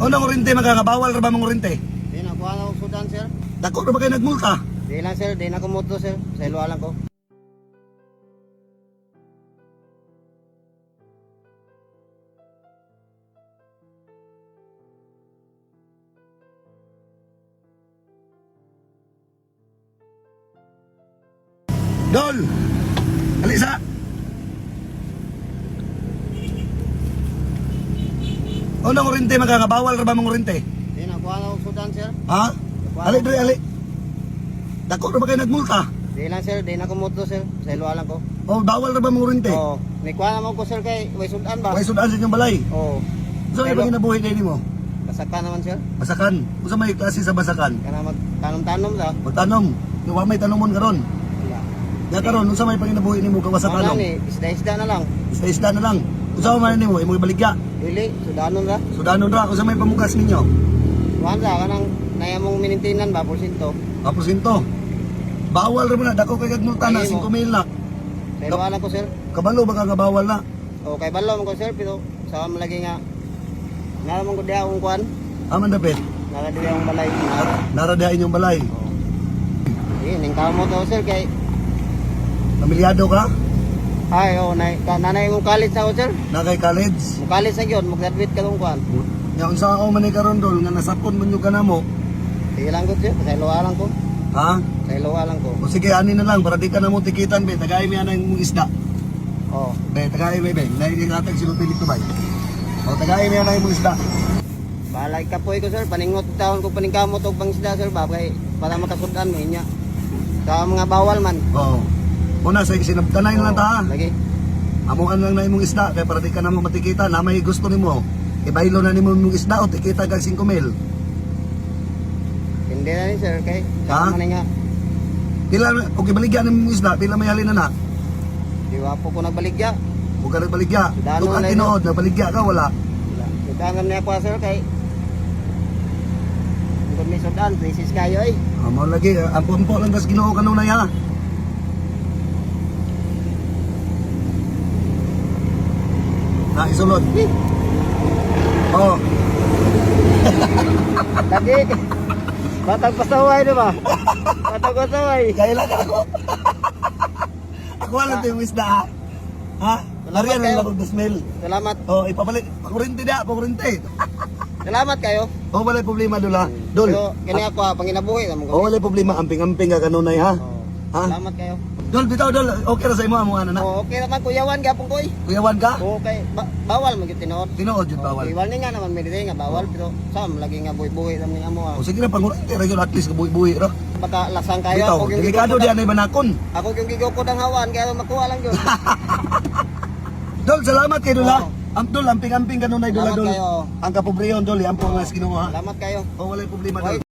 Unang kurente magkakabawal ra ba mong kurente? Di na kuha na ko sudan sir. Dako ra ba kayo nagmulta? Di lang sir, di na ko moto sir. Sa ilo lang ko. Dol! Alisa! Unang kurente magkakabawal ra ba mong kurente? Di na kuha na ko sudan sir. Ha? Ali dre ali. Dako ra ba kayo nagmulta? Di lang sir, di na ko moto sir. Sa ilo lang ko. O bawal ra ba mong kurente? Oo. May kuha naman ko sir kay way sudan ba? Way sudan sa inyong balay. Oo. So ibang ginabuhi na nimo? Kasaka naman sir. Basakan. Unsa may klase sa basakan? Kana magtanom-tanom da. Magtanom. Wa may tanumon karon. Wala. Ya karon unsa may panginabuhi nimo gawas sa Wala tanom? ni, isda-isda na lang. Isda-isda na lang. Unsa man nimo imo ibaligya? Dili, sudanon ra. Sudanon ra unsa may pamukas ninyo? Kuhan ra kanang nayamong minintinan ba porsyento. Aposinto. Bawal ra man na dako kay kagmulta na Ay, mo. 5,000 na. Sa ilo lang ko sir. Kabalo ba ka bawal na? O kay balo man ko sir pero sa malagi nga naramon ko diha akong kuan. Aman dapit. Nara diha akong balay. Nara diha inyong balay. Eh, ning kamo to sir kay Pamilyado ka? ay nanay mong college ako sir. Na kay college. Mo college sa gyud, mo graduate ka tong kuan. Nya unsa ako man ni karon dol nga nasapon man yung kanamo. Di lang ko sir, sa ilo lang ko. Ha? Sa ilo lang ko. O sige ani na lang para di ka na mo tikitan be tagay mi anay mong isda. Oh. Be tagay mi be. Dai di katag silo pilito bay. O tagay mi anay mong isda. Balay ka po ko sir, paningot taon ko paningkamot og pangsida sir ba kay para makasudan mo inya. Sa mga bawal man. Oo. Una sa sinabtanay na lang ta. ha? Lagi. Amuan lang na imong isda kay para di ka na mo matikita na may gusto nimo. Ibaylo na nimo imong isda o tikita kag 5,000. Hindi na ni sir kay Ha? sa man nga. Pila og ibaligya nimo imong isda pila may halin na na. Di wa po ko nagbaligya. Ug ka nagbaligya. Dano Ug ang na tinuod nagbaligya ka wala. Wala. Itangan niya po sir kay kung may sudan, prisis kayo eh. Amo lagi ang pompo lang das Ginoo kanunay ha. Na isulod. Oh, Lagi. Batang pasaway di ba? Batang pasaway. kailan ka ako. Ako lang to yung isda ha. Ha? Salamat Lariyan kayo. lang ako the smell. Salamat. Oh, ipapalit. Pakurinti na, pakurinti. Salamat kayo. Oh, walay problema dula. Dol. Pero kini ako panginabuhi na mo. Oh, walay problema amping-amping ka kanunay ha. Ha? Salamat kayo. Dol, bitaw dol. Okay ra sa imo amo ana na. Oh, okay naman kuyawan gyapon ko eh. Kuyawan ka? Okay, bawal mo gyud tinuod. Tinuod jud bawal. Iwal ni nga naman may dili nga bawal pero sam lagi nga buhi-buhi lang ni amo. O sige na pangurinti ra yun at least kabuhi-buhi ra. Baka lasang kayo Bitaw, ako yung delikado di anay manakon. Ako yung gigukod ang hawan kaya makuha lang yun. Dol, salamat kay Dula. Oo. Dol, amping-amping kanunay Dula Salamat dol. kayo. Ang kapobriyon dol, ampo nga sa Ginoo ha. Salamat kayo. Oh, walay problema dol.